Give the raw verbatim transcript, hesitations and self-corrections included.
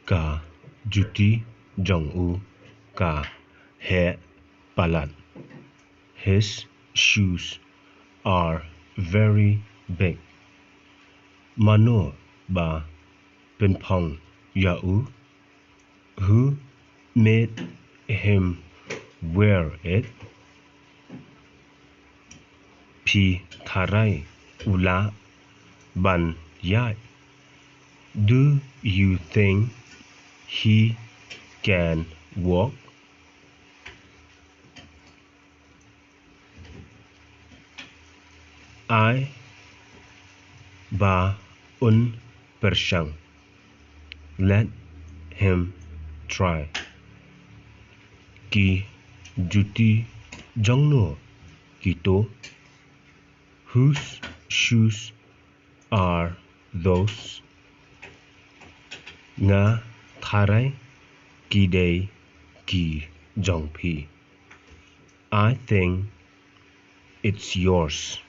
Ka juti jong u ka heh palat. His shoes are very big. Mano ba pynphong ïa u? Who made him wear it? Phi tharai u lah ban ïaid? Do you think he can walk? Ai ba un pyrshang. Let him try. Ki juti jong no kito? Whose shoes are those? Nga tharai ki dei ki jong phi. I think it's yours.